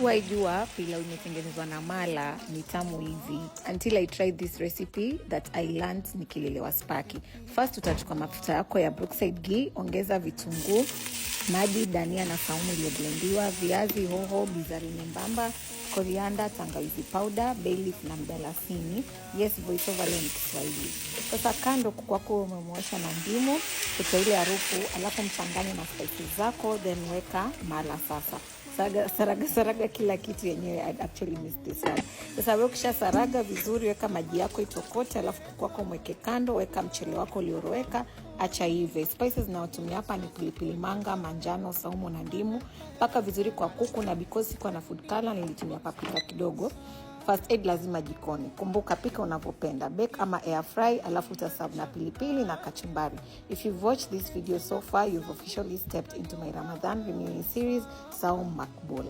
Waijua pilau imetengenezwa na mala ni tamu hivi until I tried this recipe that I learned nikilelewa Spaki. First utachukua mafuta yako ya Brookside ghee, ongeza vitunguu, maji, dania na saumu iliyoblendiwa, viazi, hoho, bizari nyembamba, coriander, tangawizi powder, bay leaf na mdalasini. Yes, voice over leo ni Kiswahili. Sasa kando kuku wako umemwosha na ndimu kutoa ile harufu, alafu mchanganye na spices zako, then weka mala sasa. Saga, saraga saraga kila kitu yenyewe. I actually miss this one. Sasa wewe ukisha saraga vizuri, weka maji yako itokote, alafu kuku wako mweke kando, weka mchele wako ulioroweka, acha ive. Spices naotumia hapa ni pilipili manga, manjano, saumu na ndimu. Paka vizuri kwa kuku, na because sikuwa na food color nilitumia paprika kidogo. First aid lazima jikoni. Kumbuka, pika unavyopenda, bake ama air fry, alafu utaserve na pilipili na kachumbari. If you've watched this video so far, you've officially stepped into my Ramadan mini series. Saum Makbul.